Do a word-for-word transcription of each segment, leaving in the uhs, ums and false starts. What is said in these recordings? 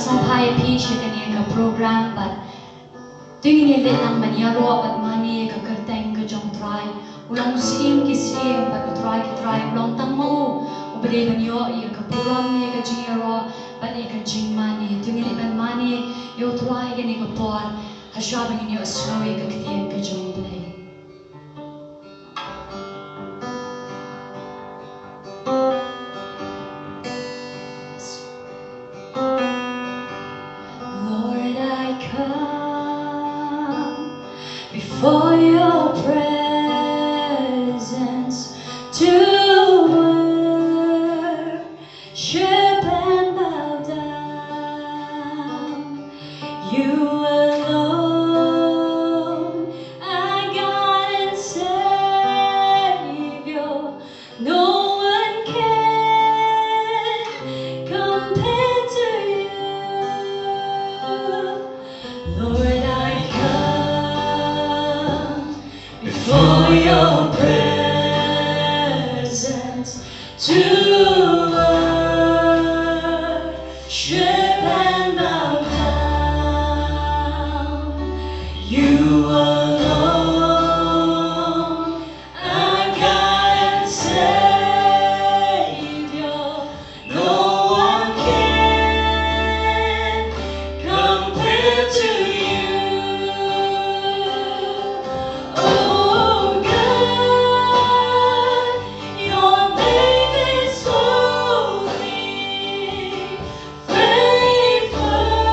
Sngewbha ïa phi sha kane ka program bad to ngin ïa leit lang ban ïaroh bad mane ïa ka kyrteng ka jong U Trai, u long u Syiem ki syiem bad U Trai ki trai, u long tang ma u uba dei ban ïoh ïa ka burom, ïa ka jingïaroh bad ïa ka jingmane. To ngin leit ban mane ïa U Trai kane ka por, hashwa ba ngin ïohsngew ïa ka ktien ka jong U Blei. Lord, I come before your presence to worship and bow down. You alone are God and Savior. No one can compare to you. Lord, I come before your presence to worship and bow down. You alone our God and Savior, no one can compare to you. Oh God, your name is holy, faithful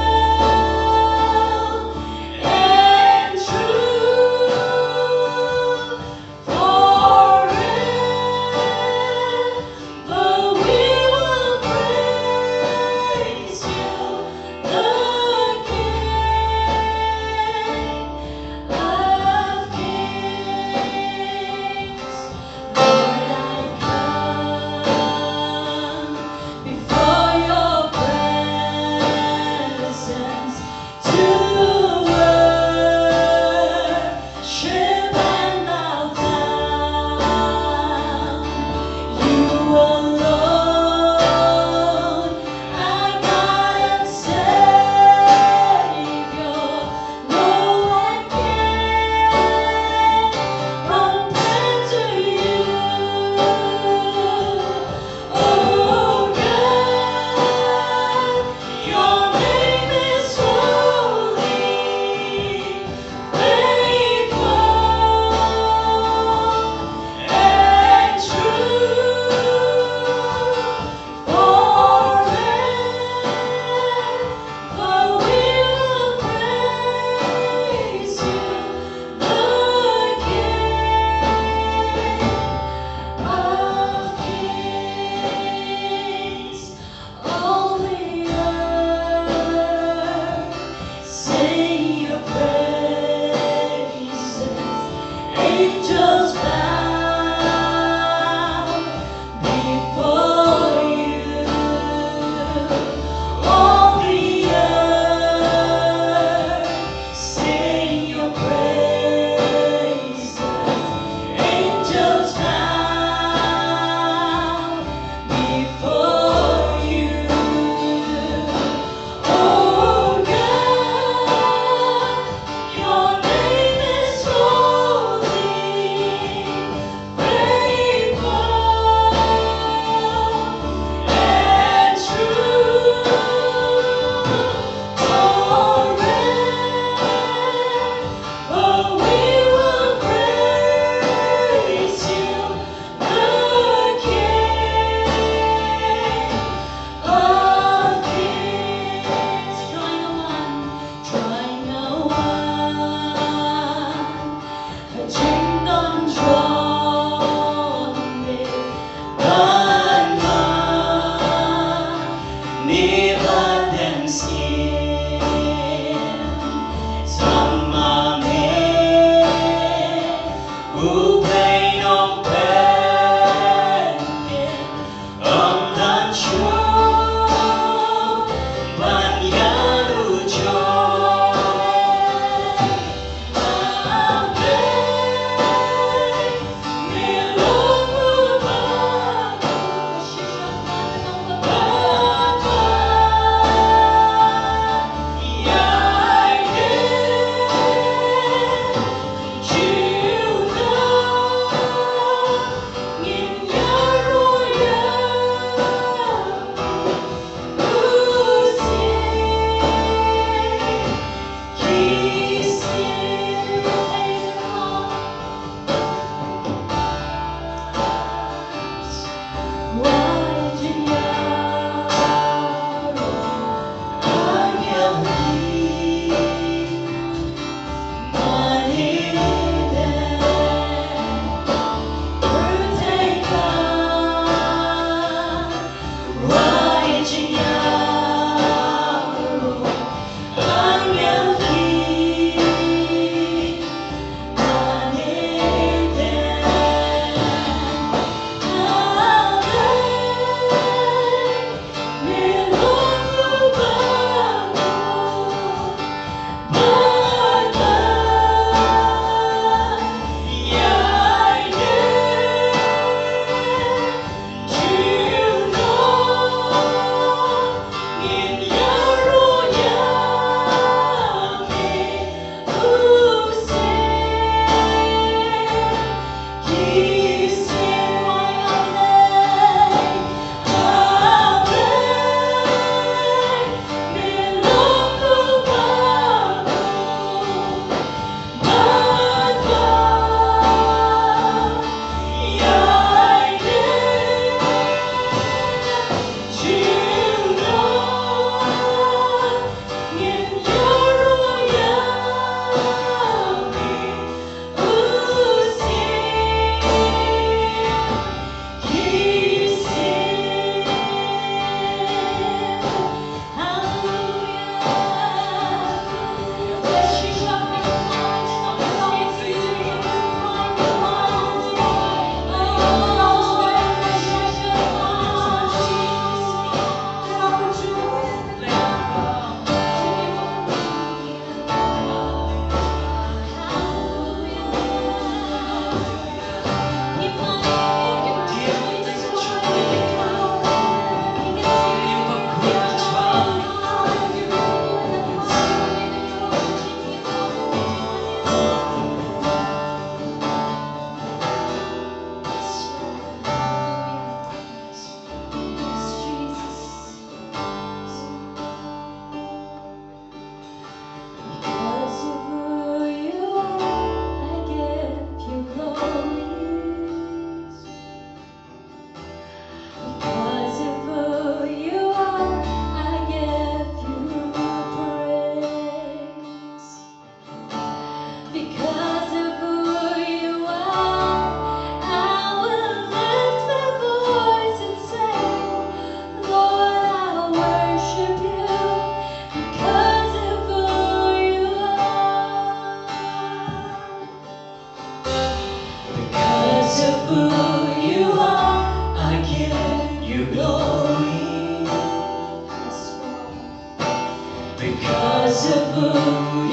Because of who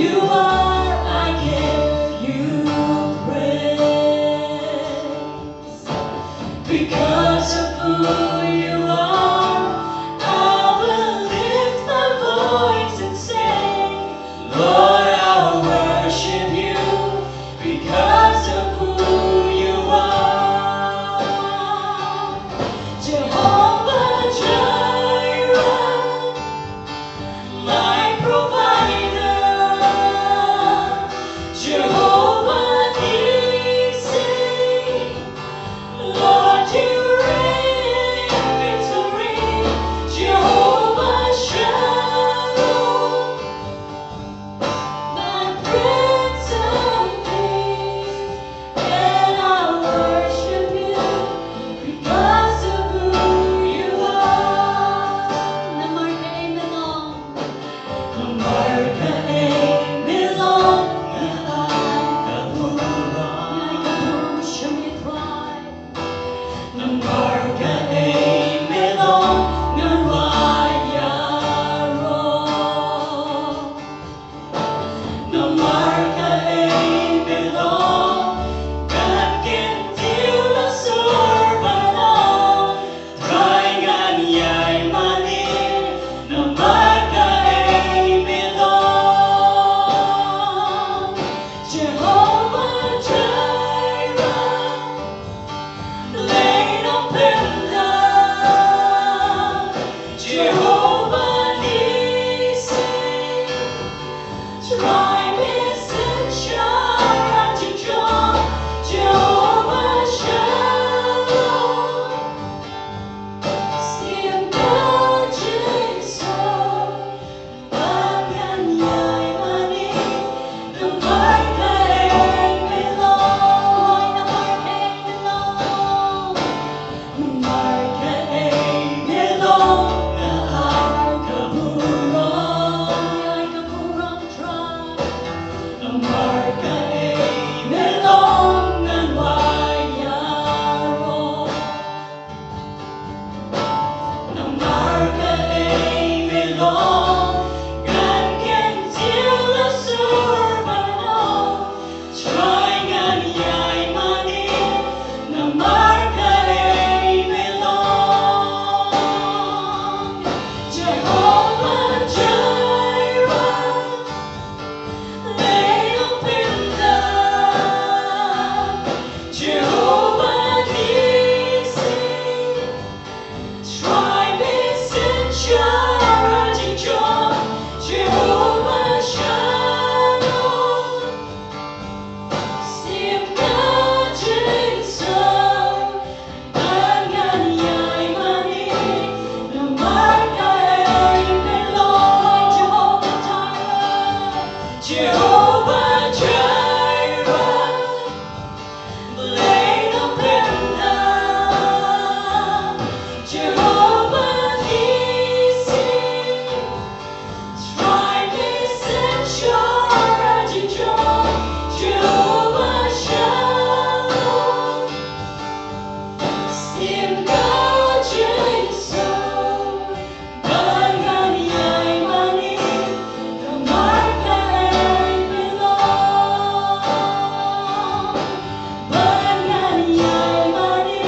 you are, I give you praise. Because of who you are, I will lift my voice and say, Lord, I worship you because of who you are. Jehovah Jireh, my provider, Jehovah Nissi, Lord, you reign in victory, Jehovah Shalom, my Prince of Peace, and I worship you because of who you are. Namar ka ei me long. Namar ka ei me long, nga ai ka burom. Nga ai ka burom sha me Trai. Namar ka ei me long, ngan wai ïaroh. Namar ka ei me long, ngan kyntiew la sur ban ong, Trai ngan ïai mane, namar ka ei me long. Jehovah Jireh, Blei nongpyndonkam, Jehovah Nissi, Trai Messenger, Jehovah Shalom, Syiem ka jingsuk, Namar ka ei me long, ngan kyntiew la sur ban ong, Trai ngan ïai mane, namar ka ei me long. Jehovah Jireh, Blei nongpyndonkam, Jehovah Nissi, Trai Messenger, Jehovah Shalom, Syiem ka jingsuk, ban ngan ïai mane, namar ka ei me long. Jehovah Jireh, Jehovah Jireh, Blei nongpyndonkam, Jehovah Nissi, Trai Messenger, Jehovah Shalom, Syiem ka jingsuk, ban ngan ïai mane, namar ka ei me long. Ban ngan ïai mane,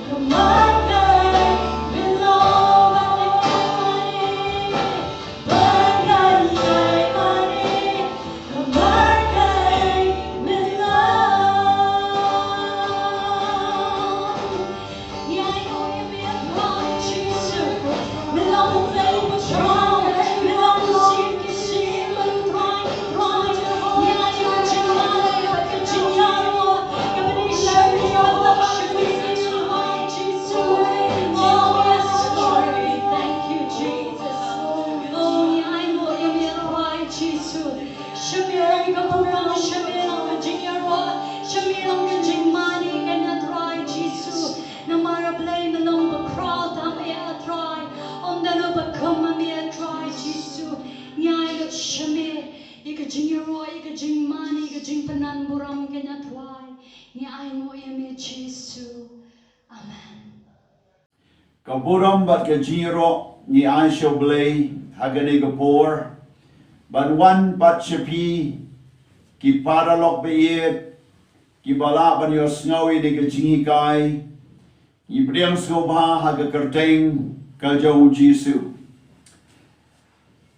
namar ka ei me long. Ban ngan ïai mane, ban ngan ïai mane, namar ka ei me long. Ngi ainguh ïa me, Trai Jisu. Me long u Blei uba thrang, me long u Syiem ki syiem, u Trai ki trai. Ngi ai ïa ka jingmane, ka jingïaroh, ka jingïaroh, ka jingïaroh, Trai Jisu. Oh, yes, Lord, we thank you, Jesus. Oh, ngi ainguh ïa me, Trai Jisu. Sha me long ka burom, sha me long ka jingïaroh, sha me long ka jingmane, kane Trai Jisu. Namar A Blei me long ba khraw tam eh A Trai. Ym don uba kum ma me A Trai Jisu. Ngi ai lut sha me ïa ka jingïaroh, ïa ka jingmane, ïa ka jingpynban burom kane Trai. Ngi ainguh ïa me Jisu. Amen. Ka burom bad ka jingïaroh ngi ai sha U Blei ha kane ka por. ban wan pat sha phi, ki paralok ba ïeit, ki ba lah ban ïohsngew ïa kane ka jinghikai, ngi pdiang sngewbha ha ka kyrteng ka jong u Jisu.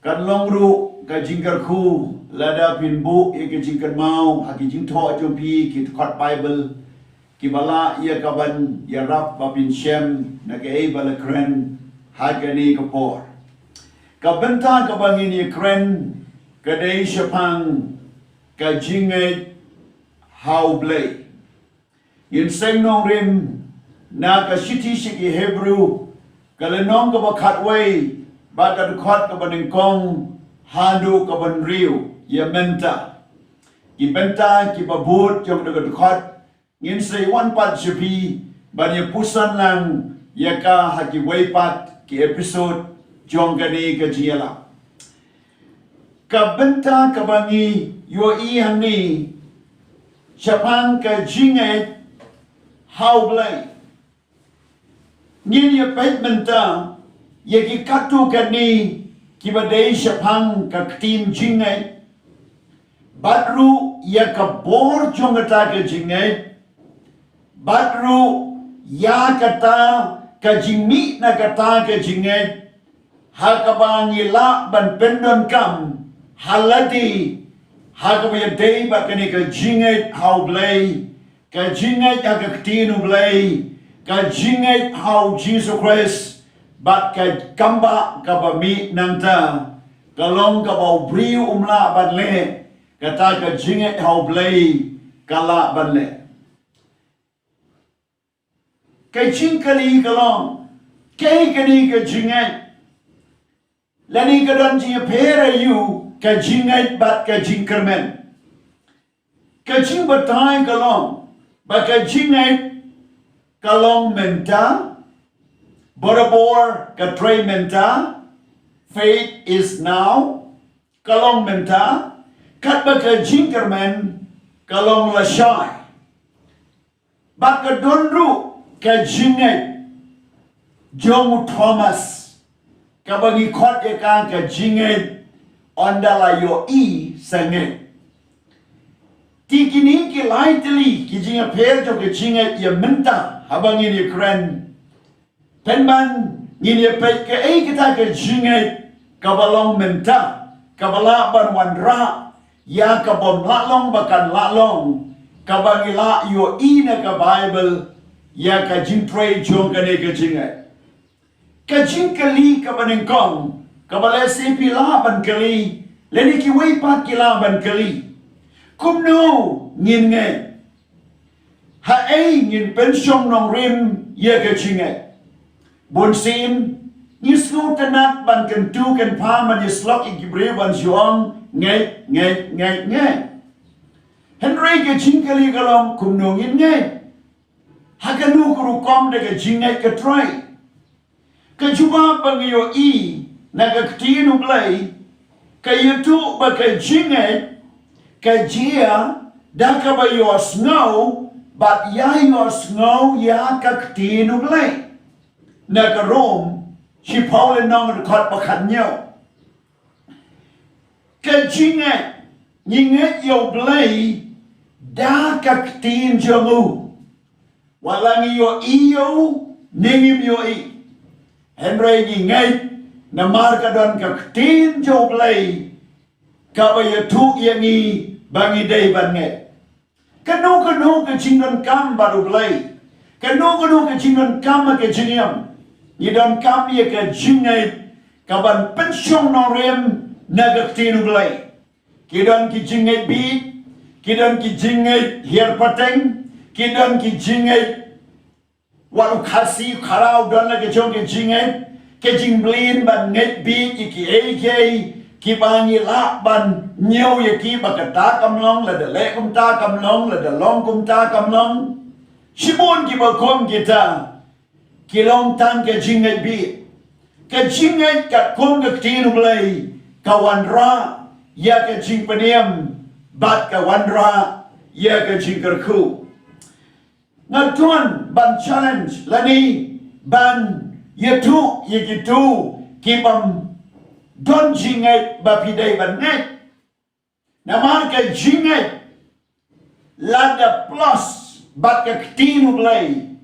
Kan long ruh ka jingkyrkhu lada phin buh ïa ka jingkynmaw ha ki jingthoh jong phi ki dkhot Baibl, ki ba lah ïa ka ban ïarap ba phin shem na kaei ba la kren ha kane ka por. Ka bynta ka ba ngin ïa kren ka dei shaphang ka jingngeit ha u Blei. Ngin seng nongrim na ka shithi sha ki Hebru, ka lynnong ka ba khatwei, bad ka dkhot ka ba nyngkong haduh ka ba hynriew ïa mynta. Ki bynta ki ba bud jong ka dkhot, ngin sa wan pat sha phi ban ïa puson lang ïa ka ha kiwei pat ki episode jong kane ka jingïalang. Ka bynta ka ba ngi ïohi hangne shaphang ka jingngeit ha u Blei. Ngin ïa peit mynta ïa ki katto katne ki ba dei shaphang ka ktien jingngeit, bad ruh ïa ka bor jong kata ka jingngeit, bad ruh ïa kata ka jingmih na kata ka jingngeit, ha ka ba ngi lah ban pyndonkam ha lade, ha ka ba ïadei bad kane ka jingngeit ha u Blei, ka jingngeit ha ka ktien u Blei, ka jingngeit ha u Jisu Khrist, bad ka kambah ka ba mih nangta, ka long ka ba u briew um lah ban leh, kata ka jingngeit ha u Blei ka lah ban leh. Ka jingkylli ka long, kaei kane ka jingngeit? Lane ka don jingïapher aïu ka jingngeit bad ka jingkyrmen? Ka jingbatai ka long ba ka jingngeit ka long mynta, barabor ka trei mynta, faith is now, ka long mynta, katba ka jingkyrmen ka long lashai. Bad ka don ruh ka jingngeit jong u Thomas, ka ba ngi khot ïa ka ka jingngeit ynda la ïohi sa ngeit. Te kine ki lai tylli ki jingïapher jong ka jingngeit ïa mynta ha ba ngin ïa kren, pynban ngin ïa peit kaei kata ka jingngeit ka ba long mynta, ka ba lah ban wanrah ïa ka bym lah long ba kan lah long, ka ba ngi lah ïohi na ka Baibl ïa ka jingtrei jong kane ka jingngeit. Ka jingkylli ka ba nyngkong ka ba lehse phi lah ban kylli, lane kiwei pat ki lah ban kylli, kumno ngin ngeit? Haei ngin pynshong nongrim ïa ka jingngeit? Bunsien ngi sngewtynnat ban kyntu kynpham ban ïasyllok ïa ki briew ban shu ong ngeit, ngeit, ngeit, ngeit. Hynrei ka jingkylli ka long kumno ngin ngeit? Ha kano ka rukom da ka jingngeit ka trei? Ka jubab ba ngi ïohi na ka ktien u Blei, ka ïathuh ba ka jingngeit ka jia da ka ba ïohsngew bad ïa ïohsngew ïa ka ktien u Blei. Na ka Rom shiphew lynnong dkhot ba khathynñiew. Ka jingngeit, ngi ngeit ïa u Blei da ka ktien jong u. Wat la ngi ïohi ïa u ne ngim ïohi, hynrei ngi ngeit namar ka don ka ktien jong u Blei ka ba ïathuh ïa ngi ba ngi dei ban ngeit. Kano kano ka jingdonkam bad u Blei, kano kano ka jingdonkam ha ka jingim, ngi donkam ïa ka jingngeit ka ban pynshong nongrim na ka ktien u Blei. Ki don ki jingngeit bieit, ki don ki jingngeit hiar pateng, ki don ki jingngeit wat u Khasi u Kharaw don la ka jong ka jingngeit, ka jingmlien ban ngeit bieit ïa kiei kiei ki ba ngi lah ban ñiew ïa ki ba kata kam long, lada leh kumta kam long, lada long kumta kam long. Shibun ki ba kum kita ki long tang ka jingngeit bieit. Ka jingngeit katkum ka ktien u Blei ka wanrah ïa ka jingpynim bad ka wanrah ïa ka jingkyrkhu. Nga don ban challenge lane ban ïathuh ïa kito ki bym don jingngeit ba phi dei ban ngeit. Namar ka jingngeit lada plus bad ka ktien U Blei,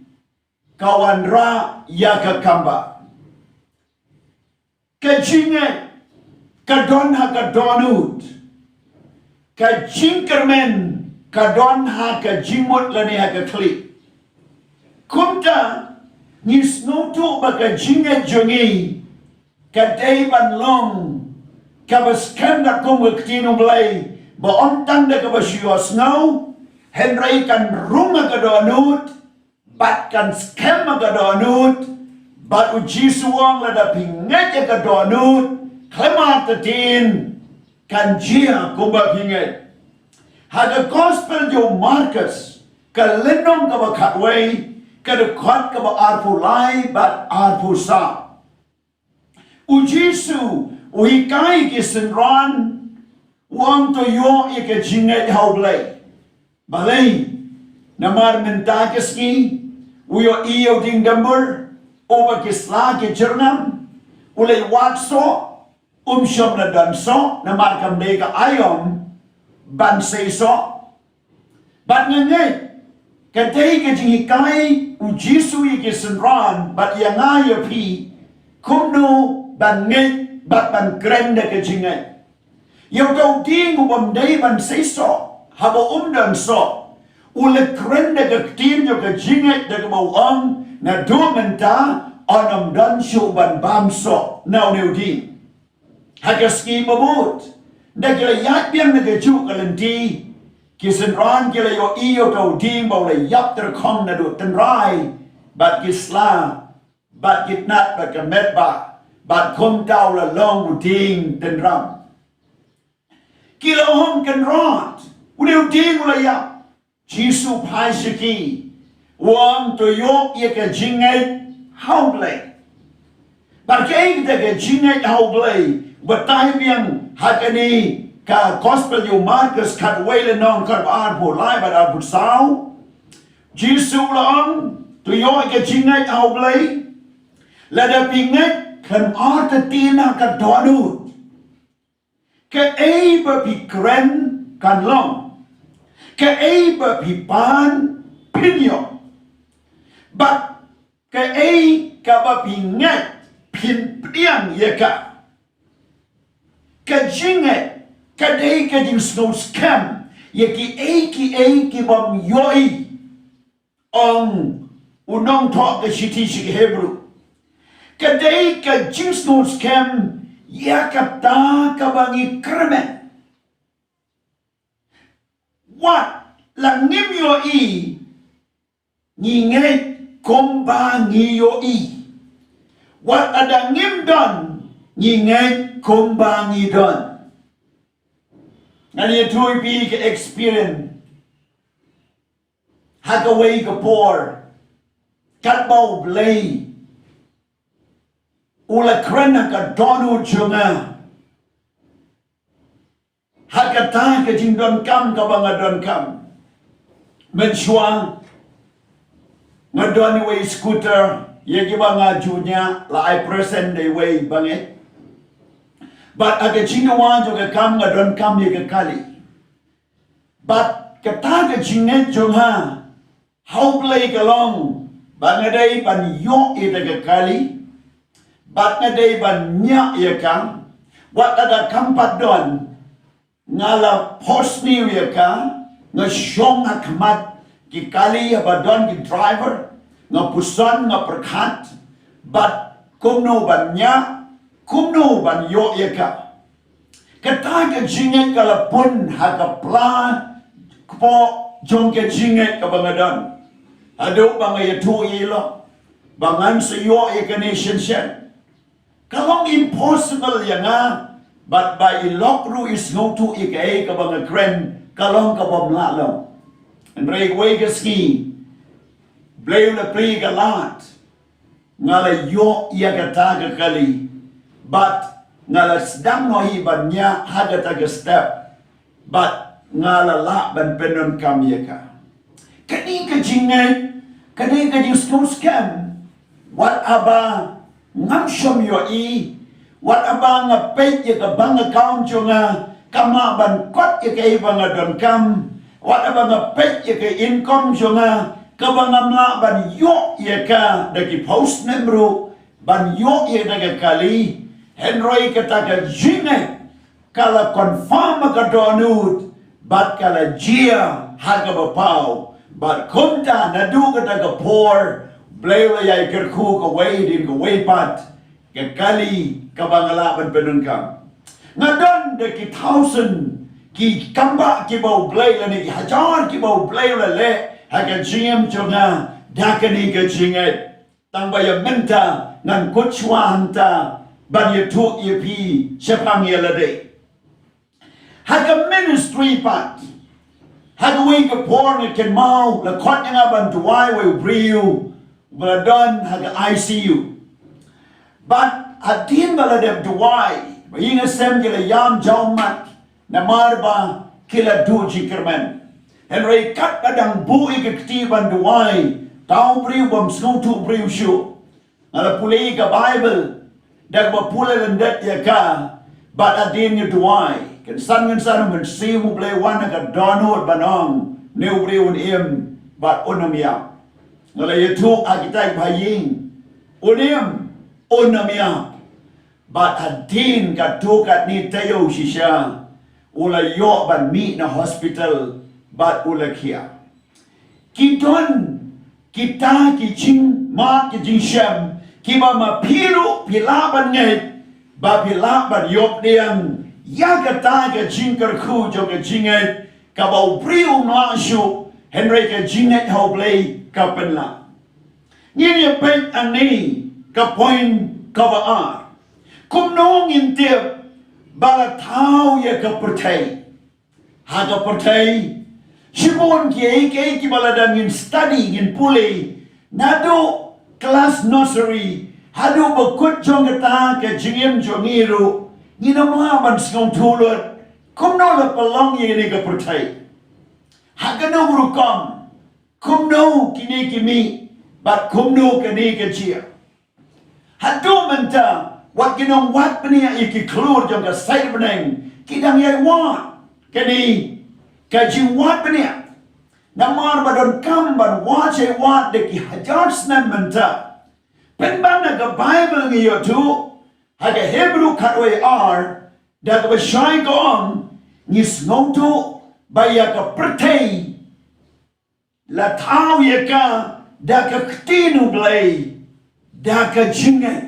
ka wanrah ïa ka kambah. Ka jingngeit ka don ha ka dohnud. Ka jingkyrmen ka don ha ka jingmut lane ha ka khlieh. Kumta ngi sngewthuh ba ka jingngeit jong ngi ka dei ban long kaba skhem da kum ka ktien U Blei, ba ym tang da kaba shu ïohsngew, hynrei kan rung ha ka dohnud, bad kan skhem ha ka dohnud. Bad U Jisu u ong, lada phi ngeit ha ka dohnud khlem artatien, kan jia kumba phi ngeit. Ha ka Gospel jong u Markus, ka lynnong kaba khatwei, ka dkhot kaba arphew lai bad arphew saw, U Jisu u hikai ki synran, u ong, to ïoh ïa ka jingngeit ha U Blei. Balei? Namar mynta ka sngi u ïohi ïa u dieng dymbur uba ki sla ki jyrngam, u leit wad soh, um shym la don soh, namar kam dei ka aïom ban sei soh. Bad nga ngeit ka dei ka jinghikai U Jisu ïa ki synran bad ïa nga ïa phi, kumno ban ngeit bad ban kren da ka jingngeit. Ïa uta u dieng u bym dei ban sei soh, haba um don soh, u la kren da ka ktien jong ka jingngeit, da kaba u ong, naduh mynta yn ym don shuh ban bam soh na une u dieng. Ha ka sngi ba bud, da ki la ïaid biang na kajuh ka lynti, ki synran ki la ïohi ïa uta u dieng ba u la ïap tyrkhong naduh tynrai bad ki sla bad ki tnat bad ka met bah, bad kumta u la long u dieng tynram. Ki la ong, kynrad, une u dieng u la ïap. Jisu phai sha ki, u ong, to ïoh ïa ka jingngeit ha U Blei. Bad kaei kata ka jingngeit ha U Blei? Batai biang ha kane ka Gospel jong u Markus khatwei lynnong, khatba arphew lai bad arphew saw. Jisu u la ong, to ïoh ïa ka jingngeit ha U Blei, lada phi ngeit khlem artatien ha ka dohnud, kaei ba phi kren kan long. Kaei ba phi pan phin ïoh. Bad kaei kaba phi ngeit phin pdiang ïa ka. Ka jingngeit ka dei ka jingsngewskhem ïa kiei kiei ki bym ïohi. Ong u nongthoh ka shithi sha ki Hebru, ka dei ka jingsngewskhem ïa kata kaba ngi kyrmen. Wat la ngim ïohi, ngi ngeit kumba ngi ïohi. Wat lada ngim don, ngi ngeit kumba ngi don. Ngan ïathuh ïa phi ka experience ha kawei ka por, katba U Blei u la kren ha ka dohnud jong nga ha kata ka jingdonkam kaba nga donkam. Mynshuwa nga don iwei scooter ïa kiba nga ju ñiah, la ai present da iwei bangeit. Bad ha ka jingdawa jong ka kam nga donkam ïa ka kali. Bad kata ka jingngeit jong nga ha U Blei ka long ba nga dei ban ïoh ïa kata ka kali, bad nga dei ban ñiah ïa ka. Wat lada kam pat don, nga la phosniew ïa ka, nga shong ha khmat ki kali haba don ki driver, nga puson, nga pyrkhat bad kumno ban ñiah, kumno ban ïoh ïa ka. Kata ka jingngeit ka la pun ha ka pla kpoh jong ka jingngeit kaba nga don. Haduh ba nga ïathuh ïa i lok ba ngan sa ïoh ïa kane shienshiet. Ka long impossible ïa nga, bad ba i lok ruh i sngewthuh ïa kaei kaba nga kren, ka long kaba ym lah long. Hynrei kawei ka sngi, Blei u la plie ka lad, nga la ïoh ïa kata ka kali, bad nga la sdang noh hi ban ñiah ha kata ka step, bad nga la lah ban pyndonkam ïa ka. Kane ka jingngeit, kane ka jingsngewskhem, wat haba ngam shym ïohi, Wat haba nga peit ïa ka bank account jong nga, kam lah ban kot ïa kaei ba nga donkam. Wat haba nga peit ïa ka income jong nga, kaba ngam lah ban ïoh ïa ka da ki phew snem ruh, ban ïoh ïa ka da ka kali. Hynrei kata ka jingngeit ka la confirm ha ka dohnud, bad ka la jia ha kaba paw. Bad kumta naduh kata ka por, Blei u la ïai kyrkhu kawei hadien kawei pat, ka kali kaba nga lah ban pyndonkam. Nga don da ki thousand ki kambah kiba U Blei lane ki hajar kiba U Blei u la leh ha ka jingim jong nga da kane ka jingngeit. Tang ba ïa mynta ngan kut shuwa hangta ban ïathuh ïa phi shaphang ïa lade. Ha ka ministry pat, ha kawei ka por nga kynmaw la khot ïa nga ban duwai wei u briew ba la don ha ka I C U. Bad hadien ba la dep duwai, ba ïing ha sem ki la ïam jaw mat, namar ba ki la duh jingkyrmen. Hynrei katba dang buh ïa ka kti ban duwai, uta u briew bym sngewthuh briew shuh. Nga la pule ïa ka Baibl, da kaba pule lyndet ïa ka, bad hadien nga duwai, kynsan kynsan u Mynsiem U Blei u wan ha ka dohnud ban ong, une u briew un im bad un ym ïap. Nga la ïathuh ha kita ki bahaïing, un im, un ym ïap. Bad hadien katto katne taïew shisha, u la ïoh ban mih na hospital bad u la khiah. Ki don kita ki jingmad ki jingshem kiba ma phi ruh phi lah ban ngeit, ba phi lah ban ïoh pdiang ïa kata ka jingkyrkhu jong ka jingngeit, kaba u briew um lah shuh, hynrei ka jingngeit ha U Blei ka pynlah. Ngin ïa peit hangne ka point kaba ar. Kumno ngin tip ba la thaw ïa ka pyrthei? Ha ka pyrthei, shibun kiei kiei kiba la dang ngin study, ngin pule, naduh klas nursery haduh ba kut jong kata ka jingim jong ngi ruh, ngin ym lah ban sngewthuh lut kumno la pynlong ïa kane ka pyrthei. Ha kano ka rukom, kumno kine ki mih, bad kumno kane ka jia. Haduh mynta, wat ki nongwad bniah ïa ki khlur jong ka sait bneng ki dang ïai wad kane ka jingwad bniah. Namar ba donkam ban wad shai wad da ki hajar snem mynta. Pynban na ka Baibl ngi ïohthuh, ha ka Hebru khatwei ar, da kaba shai ka ong, ngi sngewthuh ba ïa ka pyrthei la thaw ïa ka da ka ktien U Blei, da ka jingngeit.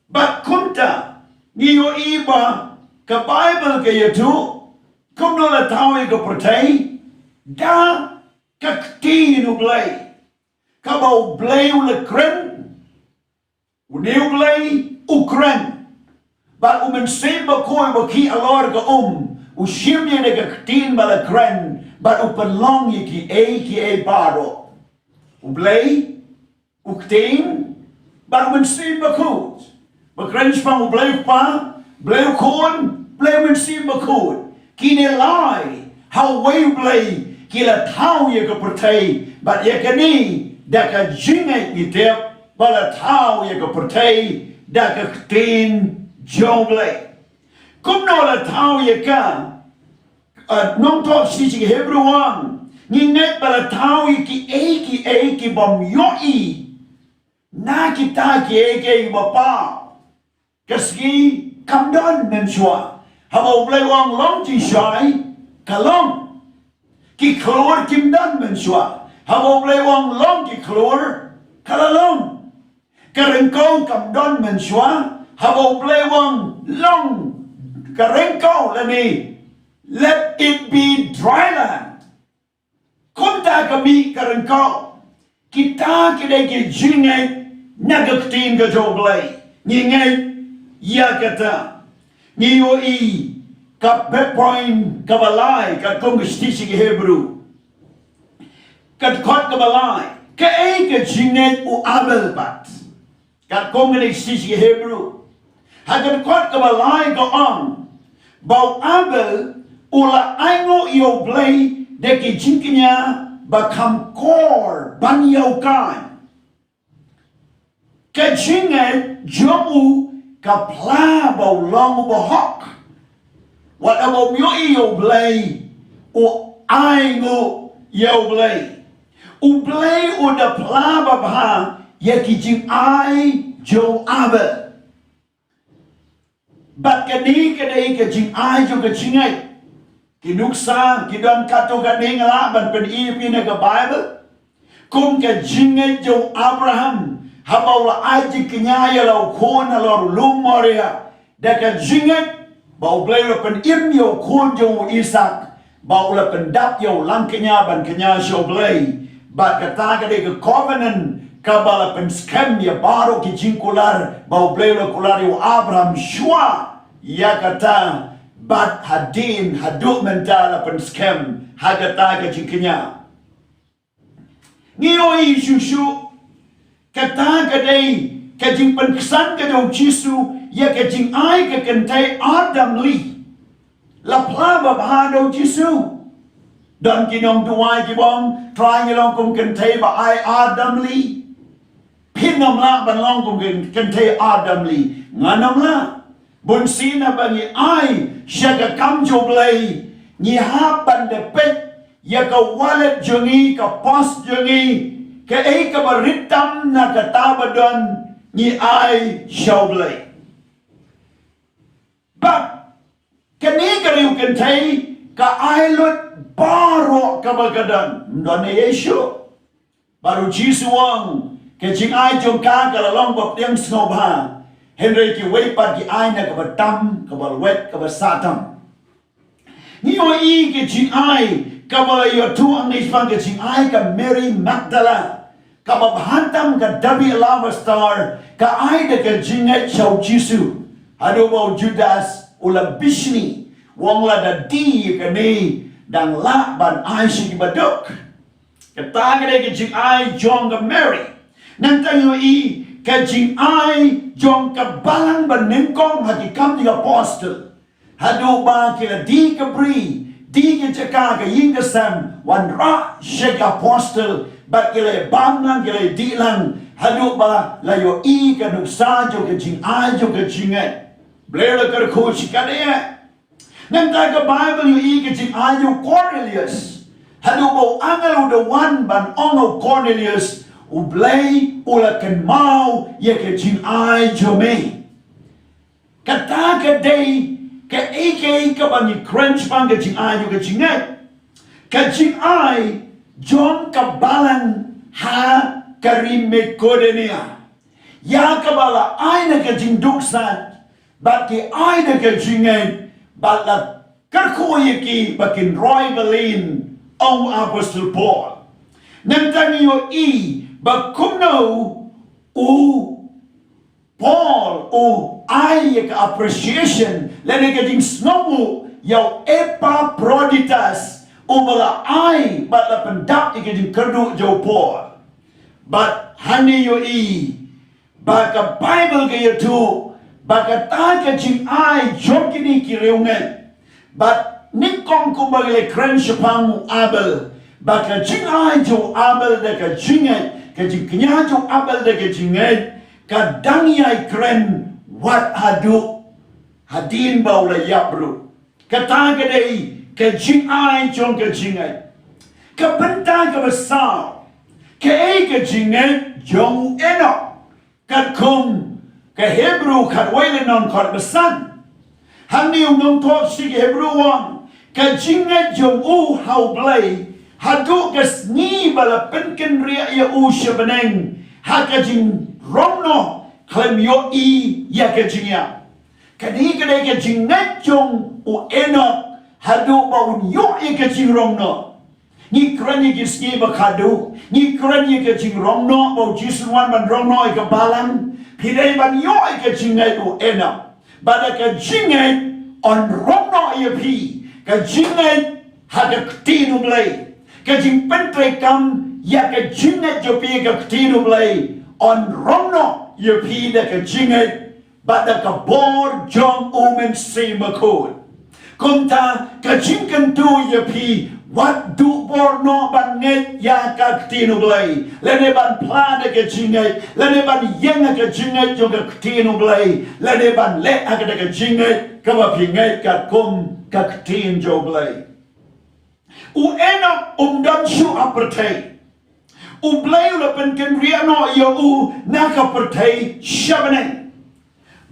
Bad kumta, ngi ïohi ba ka Baibl ka ïathuh kumno la thaw ïa ka pyrthei, da ka ktien U Blei, kaba U Blei u la kren. Une U Blei u kren. Bad U Mynsiem Bakhuid ba khih halor ka um, u shim ïa ka ktien ba la kren, bad u pynlong ïa kiei kiei baroh. U Blei, u ktien, bad U Mynsiem Bakhuid. Ba kren shaphang U Blei u Kpa, Blei u Khun, Blei u Mynsiem Bakhuid. Kine lai, ha uwei U Blei, ki la thaw ïa ka pyrthei, bad ïa kane, da ka jingngeit ngi tip, ba la thaw ïa ka pyrthei, da ka ktien jong U Blei. Kumno la thaw ïa ka, eh, nongthoh shithi Hebru u ong, ngi ngeit ba la thaw ïa kiei kiei ki bym ïohi, na kita kiei kiei ba paw. Ka sngi kam don mynshuwa. Haba U Blei u ong long jingshai, ka long. Ki khlur kim don mynshuwa. Haba U Blei u ong long ki khlur, ka la long. Ka ryngkaw kam don mynshuwa. Haba U Blei u ong long ka ryngkaw lane, let it be dry land. Kumta ka mih ka ryngkaw. Kita ki dei ki jingngeit na ka ktien ka jong U Blei. Ngi ngeit ïa kata. Ngi ïohi ka point kaba lai, katkum ka shithi sha ki Hebru. Ka dkhot kaba lai. Kaei ka jingngeit u Abel pat? Katkum kane ka shithi sha ki Hebru, ha ka dkhot kaba lai ka ong ba u Abel u la ainguh ïa U Blei da ki jingkñia ba kham kor ban ïa u Kain. Ka jingngeit jong u ka phla ba u long u bahok. Wat haba um ïohi ïa U Blei, u ainguh ïa U Blei. U Blei u da phla babha ïa ki jingai jong u Abel. Bad kane ka dei ka jingai jong ka jingngeit. Ki nuksa ki don katto katne nga lah ban pyni ïa phi na ka Baibl. Kum ka jingngeit jong u Abraham haba u la ai jingkñia ïa la u khun halor u lum Moria. Da ka jingngeit ba U Blei u la pynim ïa u khun jong u Isaak, ba u la pyndap ïa u langkñia ban kñia sha U Blei. Bad kata ka dei ka covenant kaba la pynskhem ïa baroh ki jingkular ba U Blei u la kular ïa u Abraham shuwa ïa kata, bad hadien haduh mynta la pynskhem ha kata ka jingkñia. Ngi ïohi shuh shuh, kata ka dei ka jingpynksan ka jong u Jisu ïa ka jingai ka kynthei Adam Lee. La phla babha da u Jisu. Don ki nongduwai ki ba ong, Trai, ngi long kum kynthei ba ai Adam Lee. Phin ym lah ban long kum kyn-, kynthei Adam Lee. Ngan ym lah. Bunsien haba ngi ai sha ka kam jong U Blei, ngi hap ban da peit ïa ka wallet jong ngi, ka purse jong ngi, kaei kaba rit tam na kata ba don, ngi ai sha U Blei. Bad kane ka riewkynthei ka ai lut baroh kaba ka don. Ym don ei ei shuh. Bad u Jisu u ong, ka jingai jong ka ka la long baptiang sngewbha. Hynrei kiwei pat ki ai na kaba tam, kaba lwet, kaba sah tam. Ngi ïohi ka jingai kaba la ïathuh hangne shaphang ka jingai ka Mary Magdala, kaba bha tam ka Debbie Lava Star, ka ai da ka jingngeit sha u Jisu. Haduh ba u Judas u la bishni, u ong lada die kane dang lah ban ai sha ki baduk. Kata ka dei ka jingai jong ka Mary. Nangta ngi ïohi ka jingai jong ka balang ba nyngkong ha Ki Kam jong ki Apostol. Haduh ba ki la die ka bri, die ka jaka, ka ïing ka sem, wanrah sha ki apostol, bad ki la bam lang, ki la dih lang, haduh ba la ïohi ka nuksa jong ka jingai jong ka jingngeit. Blei u la kyrkhu shikatdei. Nangta ka Baibl ïohi ka jingai jong u Cornelius. Haduh ba u angel u da wan ban ong ïa u Cornelius, U Blei u la kynmaw ïa ka jingai jong me. Kata ka dei kaei kaei kaba ngi kren shaphang ka jingai jong ka jingngeit. Ka jingai jong ka balang ha ka ri Makedonia, ïa kaba la ai na ka jingduk sat, bad ki ai na ka jingngeit, bad la kyrkhu ïa ki ba kin roi ba lin, ong u Apostol Paul. Nangta ngi ïohi ba kumno u Paul u ai ïa ka appreciation lane ka jingsngewbha ïa u Epaphroditus, uba la ai bad la pyndap ïa ka jingkyrduh jong u Paul. Bad hangne ïohi ba ka Baibl ka ïathuh ba kata ka jingai jong kine ki riewngeit. Bad nyngkong kumba ngi la kren shaphang u Abel, ba ka jingai jong u Abel da ka jingngeit, ka jingkñia jong u Abel da ka jingngeit, ka dang ïai kren wat haduh hadien ba u la ïap ruh. Kata ka dei ka jingai jong ka jingngeit. Ka bynta kaba saw, kaei ka jingngeit jong u Enok? Katkum ka Hebru khatwei lynnong khatsan. Hangne u nongthoh shithi Hebru u ong, ka jingngeit jong u ha U Blei, haduh ka sngi ba la pynkynriah ïa u sha bneng ha ka jingrong noh khlem ïohi ïa ka jingïap. Kane ka dei ka jingngeit jong u Enok, haduh ba un ïoh ïa ka jingrong noh. Ngi kren ïa ki sngi ba khadduh, ngi kren ïa ka jingrong noh, ba u Jisu un wan ban rong noh ïa ka balang. Phi dei ban ïoh ïa ka jingngeit u Enok. Ba da ka jingngeit yn rong noh ïa phi, ka jingngeit ha ka ktien U Blei. Ka jingpyntreikam ïa ka jingngeit jong phi ha ka ktien U Blei yn rong noh ïa phi da ka jingngeit bad da ka bor jong U Mynsiem Bakhuid. Kumta ka jingkyntu ïa phi Wat duh bor noh ban ngeit ïa ka ktien U Blei, lane ban phla da ka jingngeit, lane ban ïeng ha ka jingngeit jong ka ktien U Blei, lane ban leh ha ka da ka jingngeit kaba phi ngeit katkum ka ktien jong U Blei. U Enok um don shuh ha pyrthei. U Blei u la pynkynriah noh ïa u na ka pyrthei sha bneng.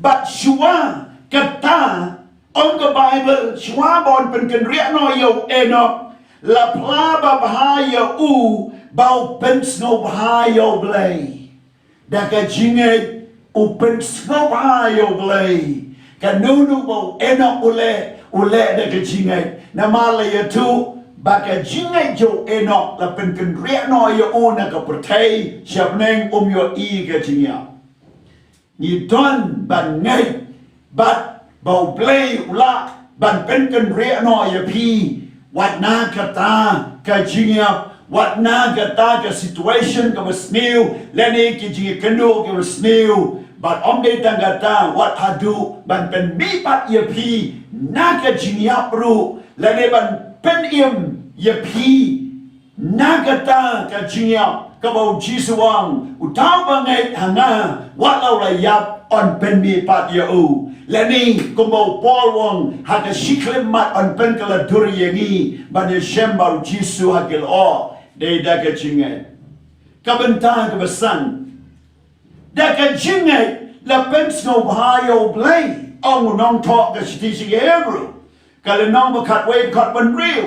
Bad shuwa kata, ong ka Baibl, shuwa ba un pynkynriah noh ïa u Enok, la phla babha ïa u ba u pynsngewbha ïa U Blei. Da ka jingngeit u pynsngewbha ïa U Blei. Kano kano ba u Enok u leh, u leh da ka jingngeit. Namar la ïathuh ba ka jingngeit jong u Enok la pynkynriah noh ïa u na ka pyrthei sha bneng, um ïohi ka jingïap. Ngi don ban ngeit bad ba U Blei u lah ban pynkynriah noh ïa phi, wat na kata ka jingïap, wat na kata ka situation kaba sniew, lane ki jingïakynduh kiba sniew, bad ym dei tang kata, wat haduh ban pynmihpat ïa phi na ka jingïap ruh, lane ban pynim ïa phi na kata ka jingïap, kaba U Jisu u ong, uta uba ngeit ha nga, wat la u la ïap, yn pynmihpat ïa u. Lane kumba u Paul u ong ha ka shi khyllipmat, yn pynkylla dur ïa ngi ban ïashem bad U Jisu ha ki lyoh. Dei da ka jingngeit. Ka bynta kaba san, da ka jingngeit la pynsngewbha ïa U Blei, ong u nongthoh ka shithi sha ki Hebru, ka lynnong ba khatwei, khatwei hynriew.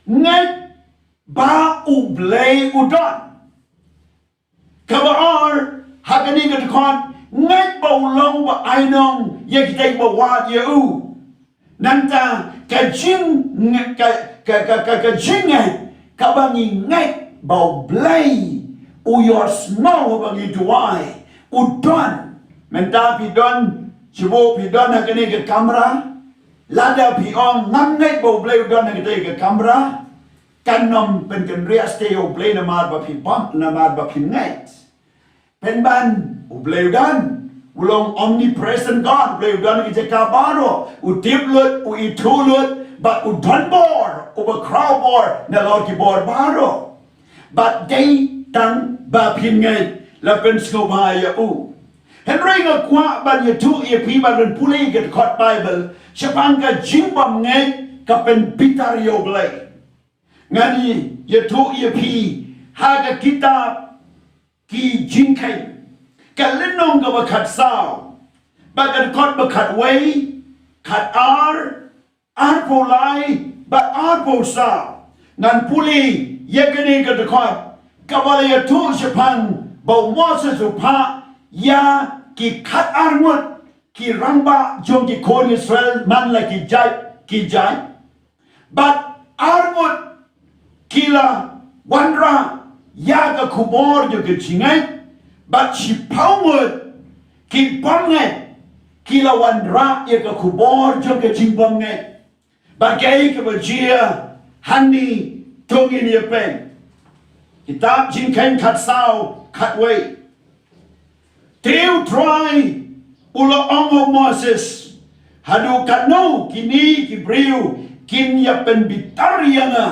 Ngeit ba U Blei u don. Kaba ar, ha kane ka dkhot, ngeit ba u long ba ainong ïa kita kiba wad ïa u. Nangta ka jing, ka, ka, ka, ka, ka jingngeit, kaba ngi ngeit ba U Blei u ïohsngew ba ngi duwai, u don. Mynta phi don, shuwa phi don ha kane ka kamra, lada phi ong ngam ngeit ba U Blei u don ha kane ka kamra, kan ym pynkynriah shuh ïa U Blei namar ba phi bam, namar ba phi ngeit. Pynban, U Blei u don, u long omnipresent God, U Blei u don ha ki jaka baroh, u tip lut, u ithuh lut, bad u don bor, uba khraw bor nalor ki bor baroh. Bad dei tang ba phin ngeit la pynsngewbha ïa u. Hynrei nga kwah ban ïathuh ïa phi, ban pule ïa ka dkhot Baibl shaphang ka jingbymngeit ka pynbitar ïa U Blei. Ngan ïathuh ïa phi ha ka kitab Ki Jingkheiñ, ka lynnong kaba khatsaw, bad ka dkhot ba khatwei, khatar, arphew lai bad arphew saw. Ngan pule ïa kane ka dkhot kaba la ïathuh shaphang ba u Moses u phah ïa ki khatar ngut ki rangbah jong ki khun Israel man la ki jait ki jait. Bad ar ngut ki la wanrah ïa ka khubor jong ka jingngeit, bad shiphew ngut ki bymngeit ki la wanrah ïa ka khubor jong ka jingbymngeit. Bad kaei kaba jia hangne, to ngin ïa peit. Kitab Jingkheiñ khatsaw, khatwei. Te U Trai u la ong ha u Moses, haduh katno kine ki briew kin ïa pynbitar ïa nga?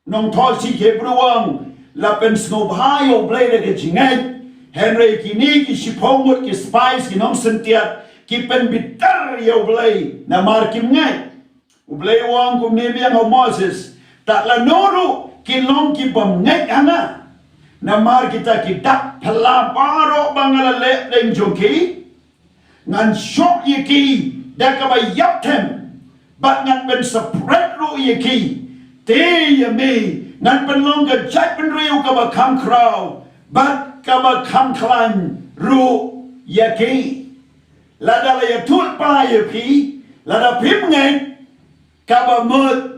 Nongthoh shithi Hebru u ong, la pynsngewbha ïa U Blei da ka jingngeit, hynrei kine ki shiphew ngut ki spies, ki nongsyntiat, ki pynbitar ïa U Blei namar kim ngeit. U Blei u ong kumne biang ha u Moses, tad lano ruh kin long ki bymngeit ha nga. Namar kita ki dak phylla baroh ba nga la leh pdeng jong ki, ngan shoh ïa ki da kaba ïap them, bad ngan pynseparate ruh ïa ki. Te ïa me ngan pynlong ka jaitbynriew kaba kham khraw, bad kaba kham khlaiñ ruh ïa ki. Lada la ïathuh lypa ïa phi, lada phim ngeit, kaba mut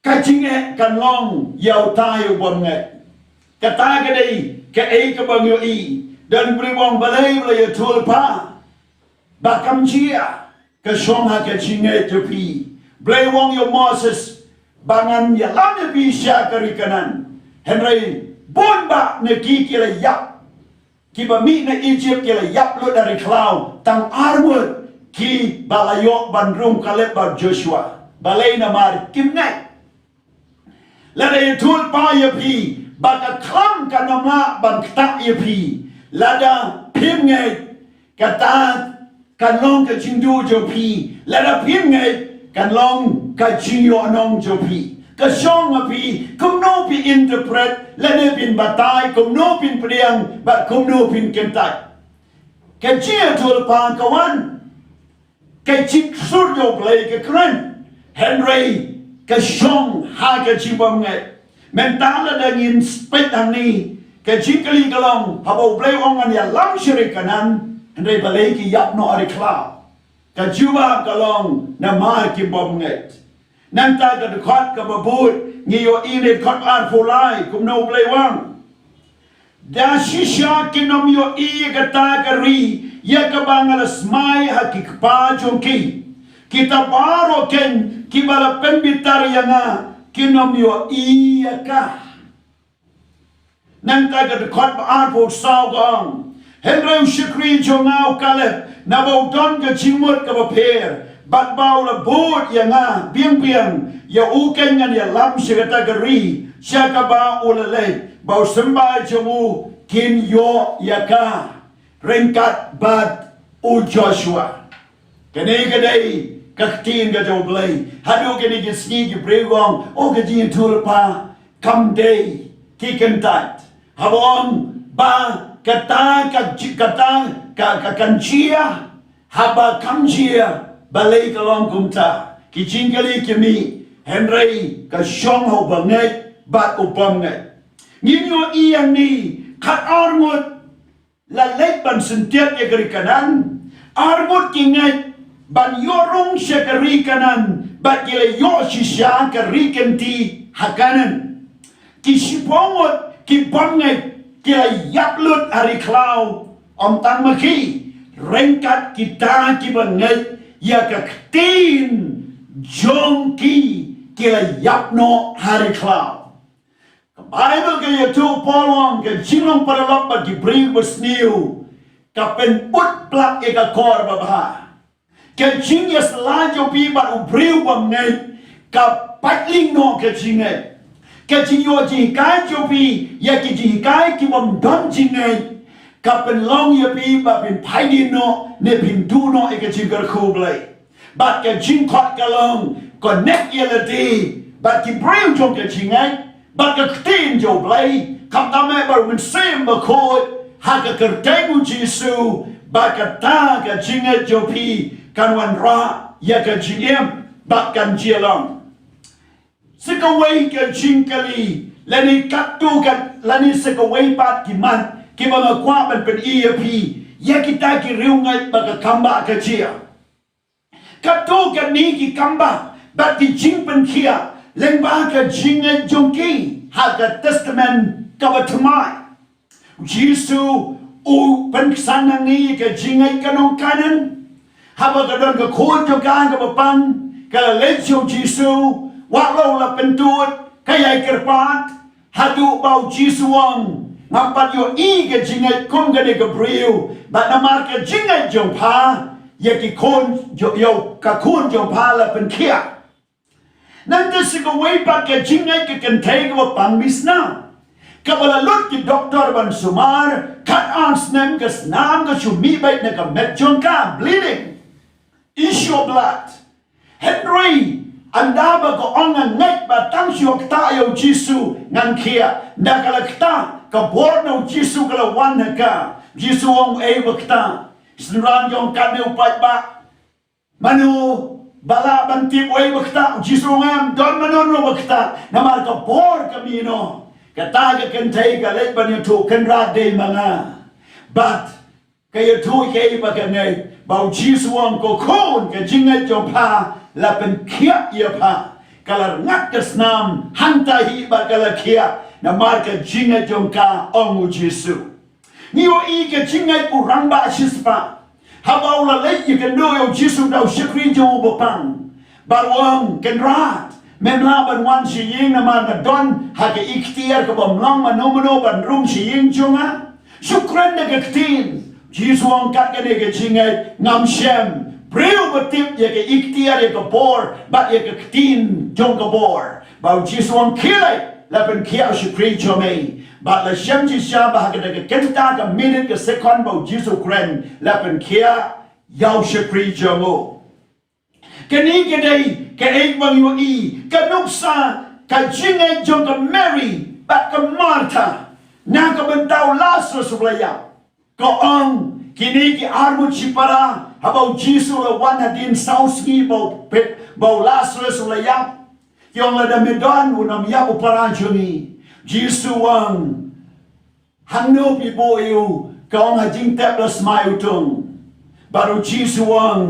ka jingeh kan long ïa uta uba ngeit. Kata ka dei kaei kaba ngi ïohi. Don briew ba ong balei ba la ïathuh lypa, ba kam jia, ka shong ha ka jingngeit jong phi. Blei u ong ïa u Moses ba ngan ïalam ïa phi sha ka ri Kanaan. Hynrei bun bah na ki ki la ïap. Kiba mih na Egypt ki la ïap lut ha ri khlaw, tang ar ngut kiba la ïoh ban rung, Kaleb bad Joshua. Balei? Namar kim ngeit. Lada ïathuh lypa ïa phi ba ka khlam kan ym lah ban ktah ïa phi, lada phim ngeit, kata kan long ka jingduh jong phi. Lada phim ngeit, kan long ka jingïohnong jong phi. Ka shong ha phi kumno phi interpret lane phin batai, kumno phin pdiang bad kumno phin kyntait. Ka jingïathuh lypa ka wan, ka jingsuk jong U Blei ka kren, hynrei ka shong ha ka jingbymngeit. Mynta lada ngin peit hangne, ka jingkylli ka long, haba U Blei u ong ngan ïalam sha ri Kanaan, hynrei balei ki ïap noh ha ri khlaw? Ka jubab ka long, namar ki bymngeit. Nangta ka dkhot kaba bud ngi ïohi, dkhot arphew lai, kumno U Blei u ong: Da shisha kin ym ïohi ïa kata ka ri ïa kaba nga la smai ha ki kpa jong ki. Kita baroh kein kiba la pynbitar ïa nga kin ym ïohi ïa ka. Nangta ka dkhot ba arphew saw ka ong: Hynrei u shakri jong nga u Kaleb, naba u don ka jingmut kaba pher bad ba u la bud ïa nga biang biang, ïa u kein ngan ïalam sha kata ka ri sha kaba u la leit, ba u symbai jong u kin ïoh ïa ka ryngkat bad u Joshua. Kane ka dei ka ktien ka jong U Blei. Haduh kine ki sngi ki briew ki ong, o, ka jingïathuh lypa kam dei, ki kyntait. Haba ong ba kata ka ji-, kata ka, ka kan jia, haba kam jia, balei ka long kumta? Ki jingkylli ki mih, hynrei ka shong ha u bangeit bad u bymngeit. Ngin ïohi hangne, khatar ngut la leit ban syntiat ïa ka ri Kanaan. Ar ngut ki ngeit ban ïoh rung sha ka ri Kanaan bad ki la ïoh shisha ka ri kynti ha Kanaan. Ki shiphew ngut ki bymngeit ki la ïap lut ha ri khlaw. Ym tang ma ki, ryngkat kita kiba ngeit ïa ka ktien jong ki, ki la ïap noh ha ri khlaw. Ka Baibl ka ïathuh, Paul u ong, ka jinglong paralok bad ki briew basniew ka pynbud palat ïa ka kor babha. Ka jingïasyllok jong phi bad u briew bymngeit ka pait lieng noh ka jingngeit. Ka jingïoh jinghikai jong phi ïa ki jinghikai ki bym don jingngeit ka pynlong ïa phi ba phin phai dien noh ne phin duh noh ïa ka jingkyrkhu Blei. Bad ka jingkhot ka long, connect ïa lade bad ki briew jong ka jingngeit bad ka ktien jong U Blei, khamtam eh bad U Mynsiem Bakhuid ha ka kyrteng U Jisu, bad kata ka jingngeit jong phi kan wanrah ïa ka jingim bad kan jia long. Sa kawei ka jingkylli, lane katto ka, lane sa kawei pat ki mat kiba nga kwah ban pyni ïa phi ïa kita ki riewngeit ba ka kambah ka jia. Katto katne ki kambah bad ki jingpynkhiah lyngba ka jingngeit jong ki ha ka Testament kaba thymmai. U Jisu u pynksan nangne ïa ka jingngeit ka nong Kanaan. Haba ka don ka khun jong ka kaba pang, ka la leit sha U Jisu, wat la u la pyntud, ka ïai kyrpad. Haduh ba U Jisu u ong, ngam pat ïohi ka jingngeit kum kane ka briew, bad namar ka jingngeit jong pha, ïa ki khun jo-, ïa ka khun jong pha la pynkhiah. Nangta sa kawei pat ka jingngeit ka kynthei kaba pang misnam, kaba la lut ki doktor ban sumar, khatar snem ka snam ka shu mih beit na ka met jong ka, bleeding, issue of blood. Hynrei ynda ba ka ong, nga ngeit ba tang shu ktah ïa U Jisu ngan khiah. Ynda ka la ktah, ka bor na U Jisu ka la wan ha ka. U Jisu u ong, ei ba ktah? Synran jong katne u paidbah. Mano ba lah ban tip uei ba ktah? U Jisu u ong, em don mano mano ba ktah, namar ka bor ka mih noh. Kata ka kynthei ka leit ban ïathuh, Kynrad, dei ma nga. Bad ka ïathuh ïa kaei ba ka ngeit, ba U Jisu u ong, ko khun, ka jingngeit jong pha la pynkhiah ïa pha. Ka la rngat ka snam hangta hi bad ka la khiah namar ka jingngeit jong ka, ong U Jisu. Ngi ïohi ka jingngeit u rangbah shispah, haba u la leit ïakynduh ïa U Jisu da u shakri jong u ba pang, bad u ong, Kynrad, mem lah ban wan sha ïing namar nga don ha ka iktiar ka bym long mano mano ban rung sha ïing jong nga? Shu kren da ka ktien. Jisu u ong, kat kane ka jingngeit, ngam shem, Briew ba tip ïa ka iktiar, ïa ka bor bad ïa ka ktien jong ka bor. Ba u Jisu u ong, khie leit, la pynkhiah u shakri jong me. Bad la shem shisha ba ha kata ka kynta ka minit ka sekon ba u Jisu u kren, la pynkhiah ïa u shakri jong u. Kane ka dei kaei ba ngi ïohi, ka nuksa ka jingngeit jong ka Mary bad ka Martha na ka bynta u Lasarus uba la ïap. Ka ong, kine ki arngut shipara, haba u Jisu u la wan hadien saw sngi ba u pet, ba u Lasarus u la ïap, ki ong, lada me don, un ym ïap u para jong ngi. Jisu u ong, hangno phi buh ïa u? Ka ong, ha jingtep la smai u tung. Bad u Jisu u ong,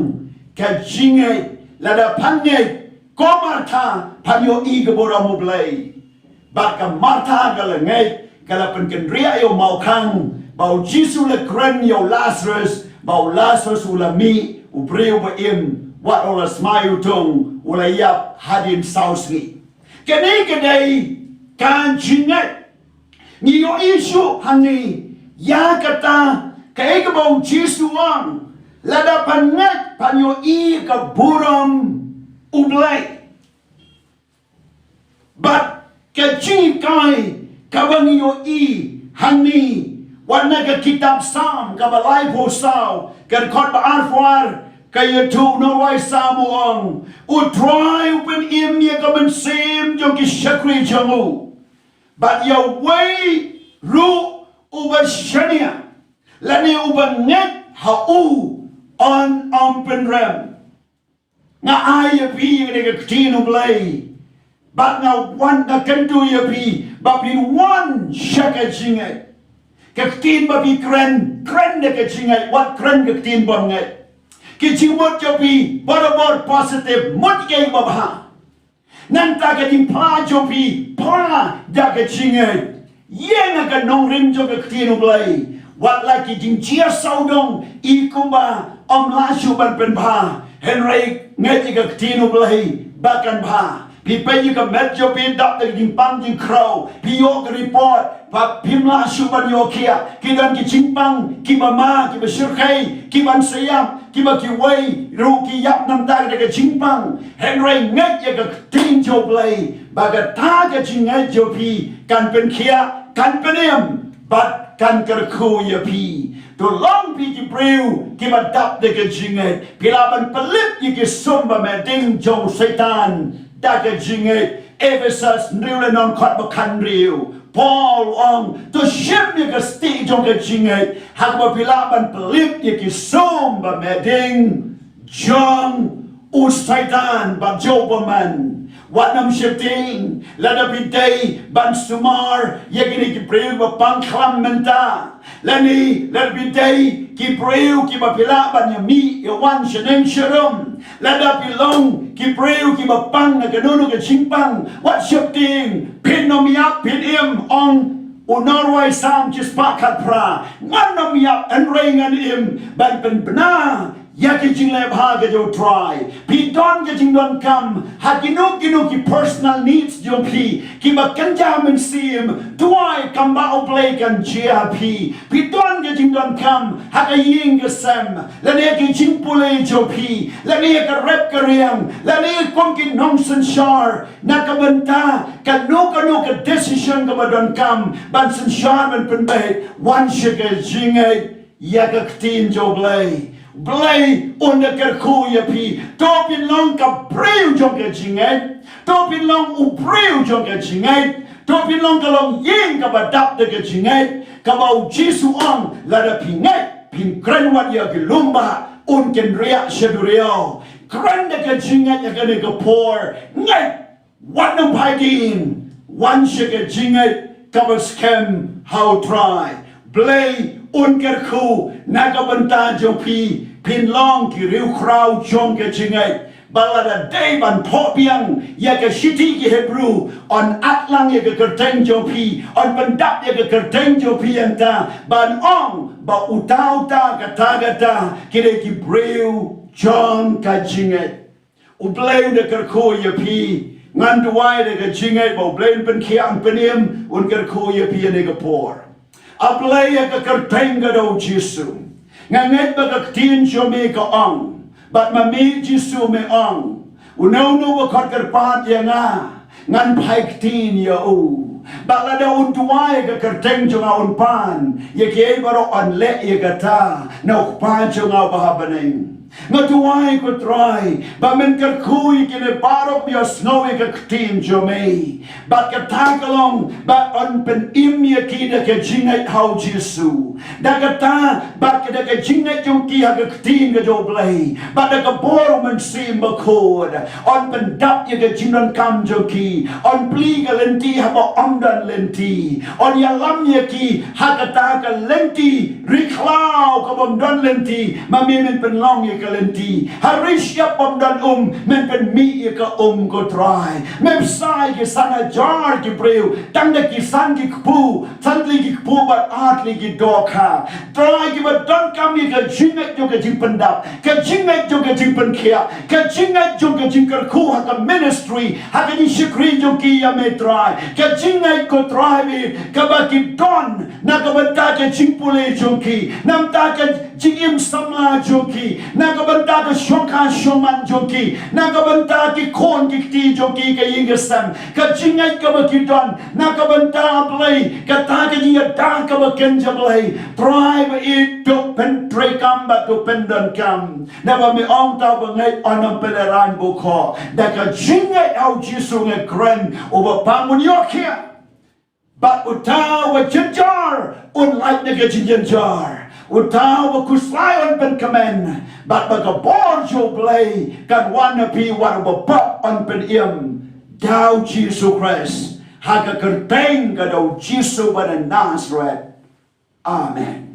ka jingngeit, lada phan ngeit, ko Martha, phan ïohi ka burom u Blei. Bad ka Martha ka la ngeit, ka la pynkynriah ïa u mawkhang, ba u Jisu u la kren ïa u Lasarus, ba u Lasarus u la mih, u briew ba im, wat u la smai u tung, u la ïap hadien saw sngi. Kane ka dei ka jingngeit. Ngi ïohi shuh hangne ïa kata, kaei kaba u Jisu u ong, lada phan ngeit phan ïohi ka burom u Blei. Bad ka jinghikai kaba ngi ïohi hangne, wat na ka kitab Salm kaba laiphew saw, ka dkhot ba arphew ar, ka ïathuh, u nongrwai Salm u ong, U Trai u pynim ïa ka mynsiem jong ki shakri jong u. Bad ïa uwei ruh uba shaniah lane uba ngeit ha u, un ym pynrem. Nga ai ïa phi ïa kane ka ktien u Blei. Bad nga wan, nga kyntu ïa phi ba phin wan sha ka jingngeit. Ka ktien ba phi kren, kren da ka jingngeit, wat kren ka ktien bymngeit. Ki jingmut jong phi barabor positive, mut ïa kiba bha. Nangta ka jingphla jong phi, phla da ka jingngeit. Ïeng ha ka nongrim jong ka ktien u Blei. Wat la ki jingjia sawdong i kumba ym lah shuh ban pynbha, hynrei ngeit ïa ka ktien u Blei ba kan bha. Phi peit ïa ka met jong phi dap da ka jingpang jingkhraw, phi ïoh ka report ba phim lah shuh ban ïoh khiah. Ki don ki jingpang kiba ma, kiba shyrkhei, kiban sa ïap, kiba kiwei ruh ki ïap namar da ka jingpang. Hynrei ngeit ïa ka ktien jong u Blei ba kata ka jingngeit jong phi kan pynkhiah, kan pynim, bad kan kyrkhu ïa phi. To long phi ki briew kiba dap da ka jingngeit. Phi lah ban pynlip ïa ki sum ba meh ding jong u Soitan da ka jingngeit. Ephesus hynriew lynnong khat ba khathynriew. Paul u ong, to shim ïa ka stieh jong ka jingngeit, ha kaba phi lah ban pynlip ïa ki sum ba meh ding jong u Soitan bad jong u bymman. Wat nym sheptieng, lada phi dei ban sumar ïa kine ki briew ba pang khlam mynta. Lane lada phi dei ki briew kiba phi lah ban ïa mih ïa wan sha neng sha rum. Lada phi long ki briew kiba pang na kano kano ka jingpang, wat sheptieng, phin ym ïap phin im, ong u nongrwai Salm shispah khatphra. Ngan ym ïap hynrei ngan im ban pynbna ïa ki jingleh bha ka jong u Trai. Phi don ka jingdonkam ha kino kino ki personal needs jong phi kiba kynja mynsiem, duwai, kam ba u Blei kan jia ha phi. Phi don ka jingdonkam ha ka ïing ka sem, lane ha ki jingpule jong phi, lane ha ka rep ka riang, lane kum ki nongsynshar, na ka bynta kano kano ka decision kaba donkam ban synshar ban pynbeit, wan sha ka jingngeit ïa ka ktien jong u Blei. U Blei un da kyrkhu ïa phi. To phin long ka briew jong ka jingngeit. To phin long u briew jong ka jingngeit. To phin long ka longïing kaba dap da ka jingngeit, kaba u Jisu u ong, lada phi ngeit, phin kren wat ïa ki lum ba un kynriah sha duriaw. Kren da ka jingngeit ïa kane ka por. Ngeit, wat nym phai dien, wan sha ka jingngeit kaba skhem ha u Trai. Blei un kyrkhu na ka bynta jong phi, phin long ki riewkhraw jong ka jingngeit. Ba lada dei ban thoh biang ïa ka shithi ki Hebru, yn at lang ïa ka kyrteng jong phi, yn pyndap ïa ka kyrteng jong phi hangta, ban ong ba uta uta, kata kata ki dei ki briew jong ka jingngeit. U Blei un da kyrkhu ïa phi. Ngan duwai da ka jingngeit ba u Blei un pynkhiah, un pynim, un kyrkhu ïa phi ha kane ka por. A Blei, ha ka kyrteng ka jong u Jisu, nga ngeit ba ka ktien jong me ka ong, Bad ma me Jisu me ong, uno uno ba khot kyrpad ïa nga, ngan phai ktien ïa u. Bad lada un duwai ïa ka kyrteng jong nga un pan ïa kiei baroh, yn leh ïa kata na u Kpa jong nga uba ha bneng. Nga duwai ko Trai ba men kyrkhu ïa kine baroh ba ïohsngew ïa ka ktien jong me. Bad kata ka long ba yn pynim ïa ki da ka jingngeit ha u Jisu. Da kata bad ka da ka jingngeit jong ki ha ka ktien ka jong u Blei bad da ka bor u Mynsiem Bakhuid, yn pyndap ïa ka jingdonkam jong ki. Yn plie ka lynti haba ym don lynti. Yn ïalam ïa ki ha kata ka lynti ri khlaw kaba ym don lynti. Ma me men pynlong ïa ka lynti ha ri shyiap bym don um, men pynmih ïa ka um ko Trai. Me bsa ïa ki san hajar ki briew tang da ki san ki kpu, san tylli ki kpu bad ar tylli ki dohkha. Trai, kiba donkam ïa ka jingngeit jong ka jingpyndap, ka jingngeit jong ka jingpynkhiah, ka jingngeit jong ka jingkyrkhu ha ka ministry, ha ka jingshakri jong ki ïa me Trai. Ka jingngeit ko Trai me kaba ki don na ka bynta ka jingpule jong ki, na bynta ka jingim samla jong ki, na ka bynta ka shongkha shongman jong ki, na ka bynta ki khun ki kti jong ki, ka ïing ka sem, ka jingngeit kaba ki don na ka bynta Blei, kata ka jingïada kaba kynja Blei. Trai ba ïeit, to pyntreikam bad to pyndonkam. Naba me ong, uta uba ngeit un ym pynlehraiñ bukhuh. Da ka jingngeit ha u Jisu nga kren, u ba pang un ïoh khiah. Bad uta uba jynjar un lait na ka jingjynjar. Uta uba khuslai un pynkmen. Bad ba ka bor jong u Blei kan wan ha phi, wat uba pop yn pynim. Da u Jisu Khrist, ha ka kyrteng ka da u Jisu ba na Nasareth. Amen.